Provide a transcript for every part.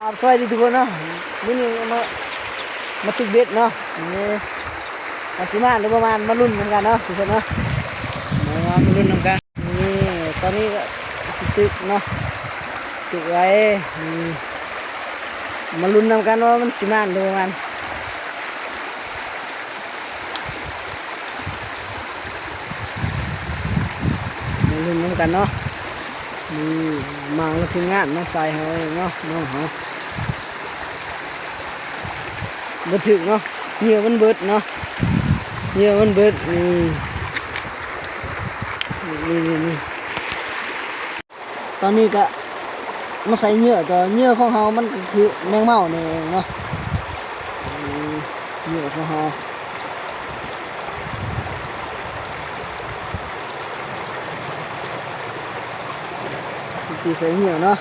ສະບາຍດີທຸກຄົນເນາະ ມື້ນີ້ມາ ມາຕຶກເບັດເນາະ ເອີ ວ່າຊິມານຫຼືບໍ່ມານ ມາລຸ້ນນຳກັນເນາະທຸກຄົນເນາະ ມາ ມາລຸ້ນນຳກັນ ນີ້ ຕອນນີ້ກໍຊິຕຶກເນາະ ຕຶກໄວ້ ນີ້ ມາລຸ້ນນຳກັນວ່າມັນຊິມານຫຼືບໍ່ມານ. ມາລຸ້ນນຳກັນເນາະ ນີ້ ມາກັບທີມງານເນາະ ຊາຍເຮົາເອງເນາະ ນ້ອງເຮົາ ບໍ່ຖືກເນາະ ເຫຍື່ອມັນເບິດເນາະ ເຫຍື່ອມັນເບິດ ນີ້ ນີ້ ນີ້ ນີ້. ຕອນນີ້ກະມາໃສ່ເຫຍື່ອຕໍ່ ເຫຍື່ອຂອງເຮົາມັນກະຄືແມງເມົານີ້ເອງເນາະ ເຫຍື່ອຂອງເຮົາ ວິທີໃສ່ເຫຍື່ອເນາະ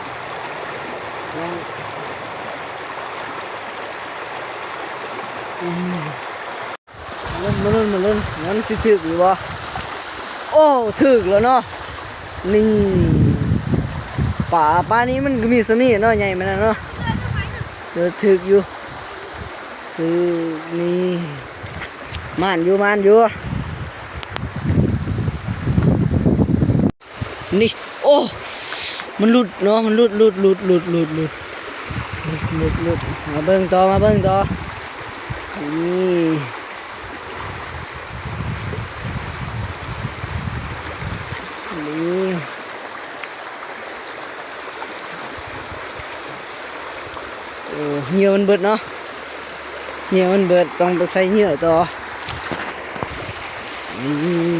ມາລຸ້ນ ມາລຸ້ນ ມາລຸ້ນ ມັນຊິຖືກຢູ່ບໍ່? ໂອ້ ຖືກແລ້ວເນາະ ນີ້ ປາ ປານີ້ມັນກະມີສ່ຳນີ້ເນາະ ໃຫຍ່ປານນັ້ນເນາະ ເອີ ຖືກຢູ່ ຖືກ ນີ້ ໝານຢູ່ ໝານຢູ່. ນີ້ ໂອ້ ມັນຫຼຸດເນາະ ມັນຫຼຸດ ຫຼຸດ ຫຼຸດ ຫຼຸດ ຫຼຸດ ມາເບິ່ງຕໍ່ ມາເບິ່ງຕໍ່ ນີ້ ນີ້ ໂອ້ ເຫຍື່ອມັນເບິດເນາະ ເຫຍື່ອມັນເບິດ ຕ້ອງໄປໃສ່ເຫຍື່ອຕໍ່ ນີ້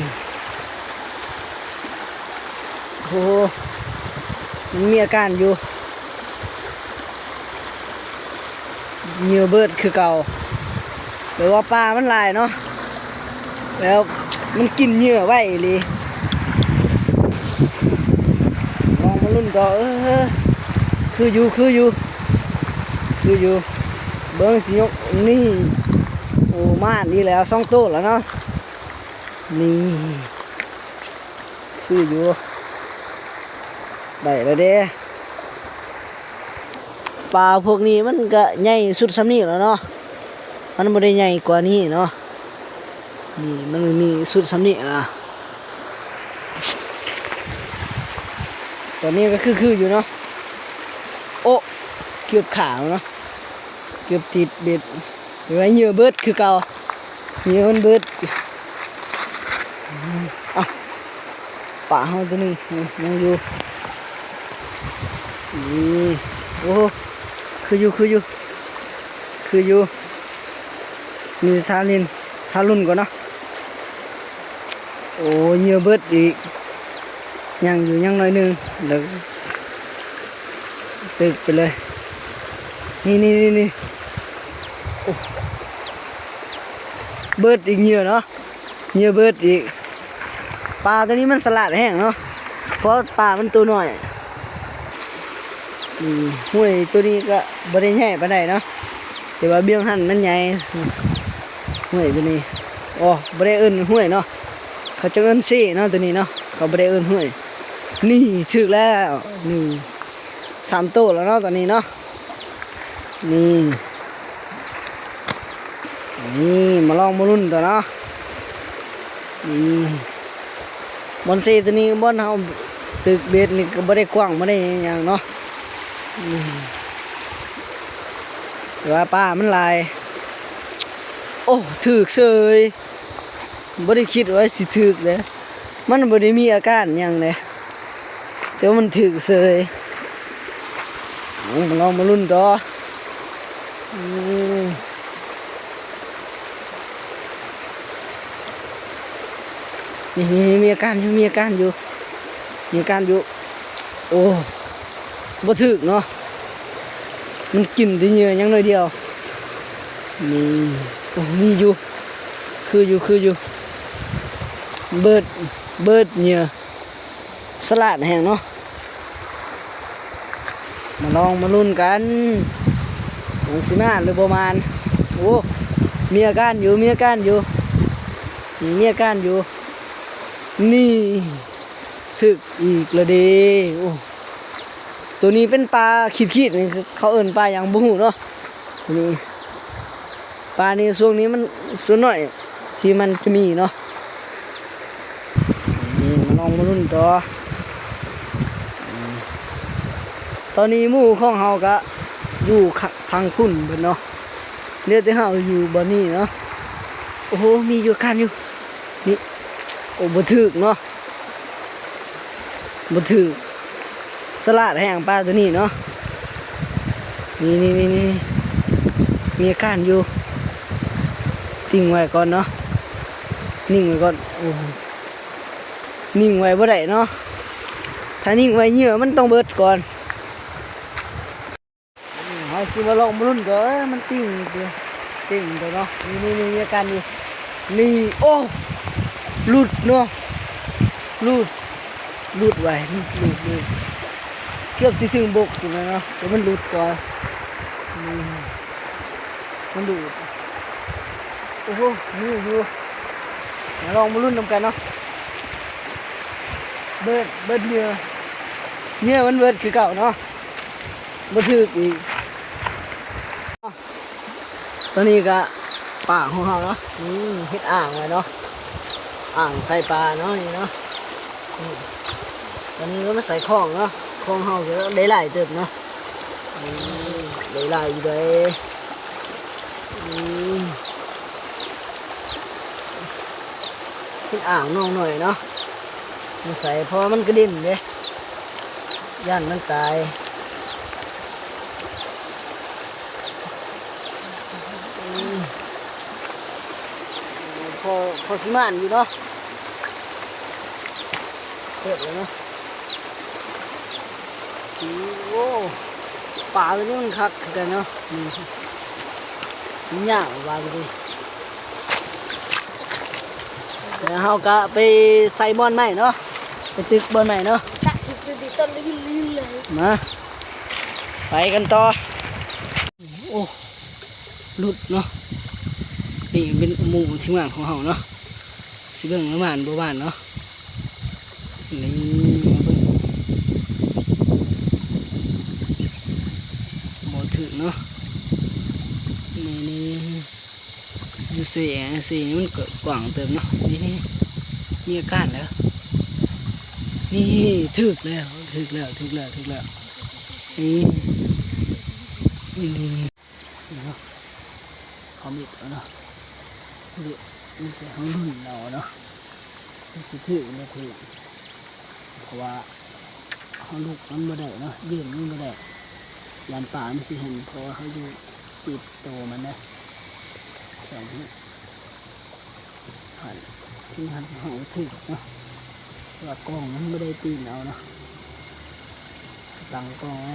ໂອ້ ມັນມີອາການຢູ່ ເຫຍື່ອເບິດຄືເກົ່າ ແບບວ່າປາມັນຫຼາຍເນາະ ແລ້ວມັນກິນເຫຍື່ອໄວອີ່ຫຼີ ລອງມາລຸ້ນຕໍ່ ເອີ ຄືຢູ່ ຄືຢູ່ ຄືຢູ່ ເບິ່ງຊິຍົກ ນີ້ ໂອ້ ມາອີກແລ້ວ ສອງໂຕແລ້ວເນາະ ນີ້ ຄືຢູ່ ໄດ້ແລ້ວເດ້. ປາພວກນີ້ມັນກະໃຫຍ່ສຸດສ່ຳນີ້ແລ້ວເນາະ ມັນບໍ່ໄດ້ໃຫຍ່ກວ່ານີ້ເນາະ ນີ້ ມັນມີສຸດສ່ຳນີ້ລະ ຕອນນີ້ກະຄືໆຢູ່ເນາະ ໂອ້ ເກືອບຂາເນາະ ເກືອບຕິດເບັດ ແຕ່ວ່າເຫຍື່ອເບິດຄືເກົ່າ ເຫຍື່ອມັນເບິດ ເອົ້າ ປາເຮົາໂຕໜຶ່ງ ຍັງຢູ່ ນີ້ ໂອ້ ຄືຢູ່ ຄືຢູ່ ຄືຢູ່ ມີແຕ່ຖ້າຫຼິ້ນ ຖ້າລຸ້ນກ່ອນເນາະ ໂອ້ ເຫຍື່ອເບິດອີກ ຍັງຢູ່ ຍັງໜ້ອຍໜຶ່ງ ແລ້ວຕຶກໄປເລີຍ ນີ້ ນີ້ ນີ້ ນີ້ ໂອ້ ເບິດອີກເຫຍື່ອເນາະ ເຫຍື່ອເບິດອີກ ປາໂຕນີ້ມັນສະຫຼາດແຮງເນາະ ເພາະປາມັນໂຕນ້ອຍ ອືມ ຫ້ວຍໂຕນີ້ກະບໍ່ໄດ້ໃຫຍ່ປານໃດເນາະ ແຕ່ວ່າເບື້ອງຫັ້ນມັນໃຫຍ່ ຫ້ວຍໂຕນີ້ ໂອ້ ບໍ່ໄດ້ເອີ້ນຫ້ວຍເນາະ ເຂົາຈະເອີ້ນເຊເນາະ ໂຕນີ້ເນາະ ເຂົາບໍ່ໄດ້ເອີ້ນຫ້ວຍ ນີ້ ຖືກແລ້ວ ນີ້ ສາມໂຕແລ້ວເນາະ ຕອນນີ້ເນາະ ນີ້ ນີ້ ມາລອງມາລຸ້ນຕໍ່ເນາະ ນີ້ ບ່ອນເຊໂຕນີ້ ບ່ອນເຮົາຕຶກເບັດນີ້ກະບໍ່ໄດ້ກວ້າງ ບໍ່ໄດ້ຫຍັງເນາະ ນີ້ ແຕ່ວ່າປາມັນຫຼາຍ ໂອ້ ຖືກເສີຍ ບໍ່ໄດ້ຄິດວ່າຊິຖືກເດ້ ມັນບໍ່ໄດ້ມີອາການຫຍັງເດ້ ແຕ່ວ່າມັນຖືກເສີຍ ເອົາ ມາລອງມາລຸ້ນຕໍ່ ອືມ ນີ້ ນີ້ ນີ້ ມີອາການຢູ່ ມີອາການຢູ່ ມີອາການຢູ່ ໂອ້ ບໍ່ຖືກເນາະ ມັນກິນແຕ່ເຫຍື່ອຍັງໜ້ອຍດຽວ ນີ້ ໂອ້ ມີຢູ່ ຄືຢູ່ ຄືຢູ່ ເບິດ ເບິດເຫຍື່ອ ສະຫຼາດແຮງເນາະ ມາລອງມາລຸ້ນກັນ ວ່າຊິມານຫຼືບໍ່ມານ ໂອ້ ມີອາການຢູ່ ມີອາການຢູ່ ມີອາການຢູ່ ນີ້ ຖືກອີກແລ້ວເດ້ ໂອ້ ໂຕນີ້ເປັນປາຂີດໆ ນີ້ ເຂົາເອີ້ນປາຫຍັງບໍ່ຮູ້ເນາະ. ໂຕນີ້ ປານີ້ຊ່ວງນີ້ມັນສ່ວນໜ້ອຍທີ່ມັນຈະມີເນາະ. ນີ້ ມາລອງມາລຸ້ນຕໍ່. ຕອນນີ້ໝູ່ຂອງເຮົາກະຢູ່ຂະ ທາງພຸ້ນເບິດເນາະ, ເຫຼືອແຕ່ເຮົາຢູ່ບ່ອນນີ້ເນາະ. ໂອ້ໂຫ ມີຢູ່ ອາການຢູ່ ນີ້. ໂອ້ ບໍ່ຖືກເນາະ ບໍ່ຖືກ. ສະຫຼາດແຮງປາໂຕນີ້ເນາະ. ນີ້ໆໆໆ ມີອາການຢູ່. ຕິ່ງໄວ້ກ່ອນເນາະ ນິ່ງໄວ້ກ່ອນ. ໂອ້ ນິ່ງໄວ້ບໍ່ໄດ້ເນາະ, ຖ້ານິ່ງໄວ້ເຫຍື່ອມັນຕ້ອງເບິດກ່ອນ. ເຮົາຊິມາລອງມາລຸ້ນກ່ອນ. ເອີ ມັນຕິ່ງ ຕິ່ງຕົວເນາະ. ນີ້ໆໆ ມີອາການຢູ່. ນີ້ ໂອ້ ຫຼຸດເນາະ ຫຼຸດ ຫຼຸດໄວ້ ຫຼຸດ ຫຼຸດ ເກືອບຊິເຖິງບົກຢູ່ແລ້ວເນາະ ແຕ່ມັນຫຼຸດກ່ອນ. ນີ້ ມັນດູດ. ໂອ້ໂຫ ມີຢູ່. ມາລອງມາລຸ້ນນຳກັນເນາະ. ເບິດ ເບິດເຫຍື່ອ ເຫຍື່ອມັນເບິດຄືເກົ່າເນາະ ບໍ່ຖືກອີກ. ຕອນນີ້ກະປາຂອງເຮົາເນາະ ນີ້ເຮັດອ່າງໄວ້ເນາະ ອ່າງໃສ່ປາເນາະ ນີ້ເນາະ. ນີ້ ຕອນນີ້ກະມາໃສ່ຂອງເນາະ ຂອງເຮົາກະໄດ້ຫຼາຍເຕີບເນາະ. ນີ້ ໄດ້ຫຼາຍຢູ່ເດ້. ນີ້ ເຮັດອ່າງນ້ອງໜ້ອຍເນາະ ມາໃສ່ ເພາະວ່າມັນກະເດັນເດ້ ຢ້ານມັນຕາຍ. ອືມ ພໍ ພໍຊິໝານຢູ່ເນາະ ເປີດແລ້ວເນາະ. ໂອ້ ປາໂຕນີ້ມັນຄັກຄືກັນເນາະ ນີ້ ມັນຍາວປາໂຕນີ້. ແລ້ວເຮົາກະໄປໃສ່ບ່ອນໃໝ່ເນາະ ໄປຕຶກບ່ອນໃໝ່ເນາະ. ມາ ໄປກັນຕໍ່. ໂອ້ ຫຼຸດເນາະ ນີ້ເປັນໝູ່ທີມງານຂອງເຮົາເນາະ ຊິເບິ່ງວ່າໝານບໍ່ໝານເນາະ. ນີ້ ມາເບິ່ງ ບໍ່ຖືກເນາະ. ນີ້ໆ ຢູ່ເຊ ເຊນີ້ມັນກະກວ້າງເຕີບເນາະ. ນີ້ໆ ມີອາການແລ້ວ ນີ້ ຖືກແລ້ວ ຖືກແລ້ວ ຖືກແລ້ວ ຖືກແລ້ວ. ນີ້ ນີ້ໆໆ ນີ້ເນາະ ເຂົາເມັດເອົາເນາະ ເມັດ ມີແຕ່ເຮົາລຸ້ນເອົາເນາະ ມັນຊິຖືກບໍ່ຖືກ ເພາະວ່າເຮົາລຸກມັນບໍ່ໄດ້ເນາະ ຢືນມັນບໍ່ໄດ້ ຢ້ານປາມັນຊິເຫັນ ເພາະວ່າເຮົາຢູ່ຕິດໂຕມັນນະ ແຖວນີ້. ຫັ້ນ ທີ່ຫັ້ນເຮົາຖືກເນາະ ແຕ່ວ່າກ້ອງມັນບໍ່ໄດ້ຕີນເອົາເນາະ ຕັ້ງກ້ອງໄວ້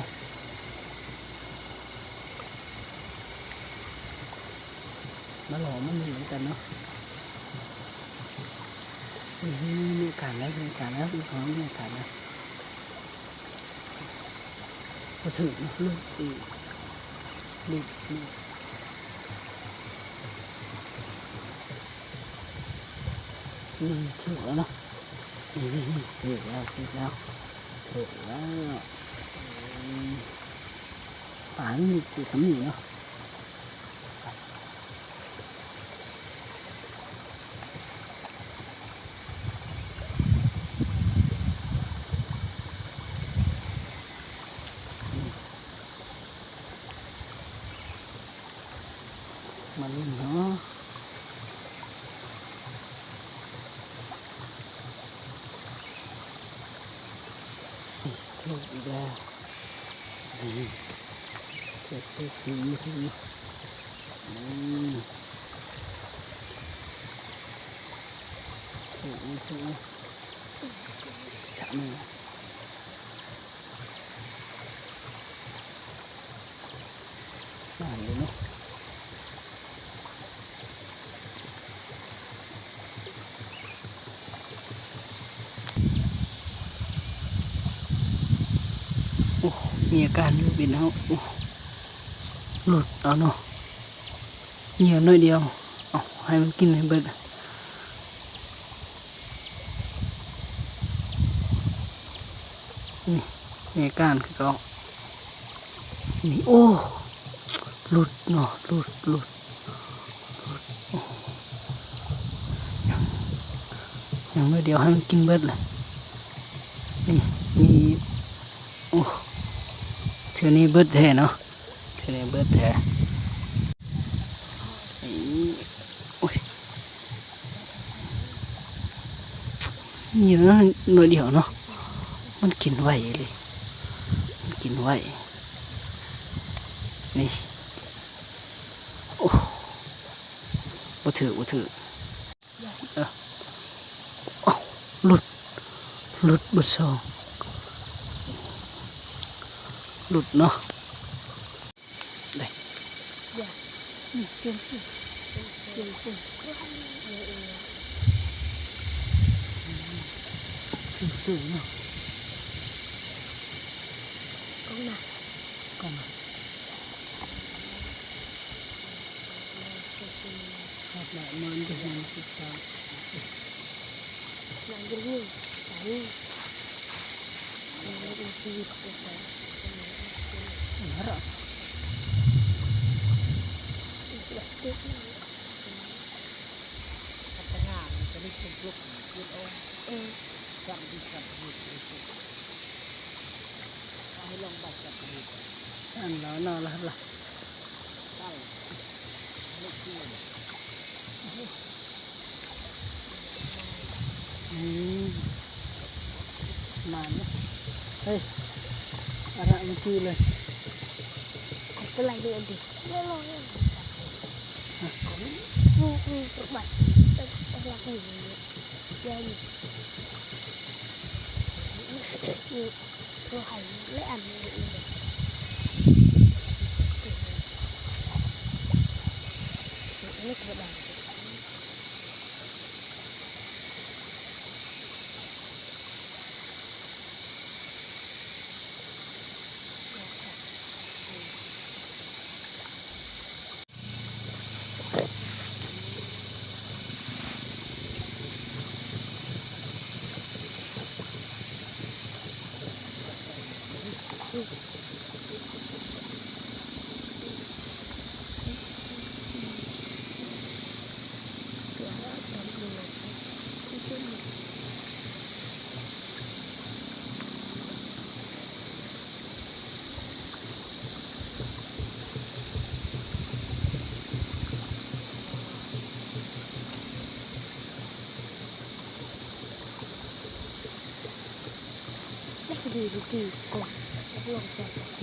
ມາລໍມັນເບິ່ງນຳກັນເນາະ. ອື ມີອາການແລ້ວ ມີອາການແລ້ວ ມີອາການແລ້ວ. ບໍ່ຖືກເນາະ ຫຼຸດອີກ ຫຼຸດ ຫຼຸດ ນີ້ຖືກແລ້ວເນາະ ນີ້ ນີ້ ນີ້ ຖືກແລ້ວ ຖືກແລ້ວ ຖືກແລ້ວ. ອືມ ປາມັນມີແຕ່ສ່ຳນີ້ເນາະ. ມາເບິ່ງເນາະ ຖືກອີກແລ້ວ. ນີ້ ເຮັດ ເຮັດ ເຮັດ ເຮັດ ນີ້ ນີ້ ນີ້ ນີ້ ນີ້ ນີ້ ນີ້ ໝານຢູ່ເນາະ. ໂອ້ ມີອາການຢູ່ເປັນເຮົາ ໂອ້ ຫຼຸດເອົາເນາະ ເຫຍື່ອໜ້ອຍດຽວ ເອົາໃຫ້ມັນກິນໃຫ້ເບິດ. ນີ້ ມີອາການຄືເກົ່າ. ນີ້ ໂອ້ ຫຼຸດເນາະ ຫຼຸດ ຫຼຸດ ຫຼຸດ ໂອ້ ຍັງໜ້ອຍດຽວໃຫ້ມັນກິນເບິດລະ ນີ້ ນີ້ ໂອ້ ເທື່ອນີ້ເບິດແທ້ເນາະ ເທື່ອນີ້ເບິດແທ້ ນີ້ ໂອ້ຍ ນີ້ໜ້ອຍດຽວເນາະ ມັນກິນໄວອີ່ຫຼີ ມັນກິນໄວ ນີ້ ໂອ້ ບໍ່ຖືກ ບໍ່ຖືກ ເອີ ເອົ້າ ຫຼຸດ ຫຼຸດເບິດສອງ ຫຼຸດເນາະ ໄດ້ ສູງໆເນາະ ກ້ອງນະ ກ້ອງນະ. ອັນລະນະລະລະ ອືມ ມາເນາະ ເຮີ້ຍ ອັນນະມັນຈື່ເລີຍ ໄປໄລ່ເດີ ເດີ ລອງ ອືມ ອືມ ອືມ ບັດ ເອີ ຫຼັກຢູ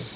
່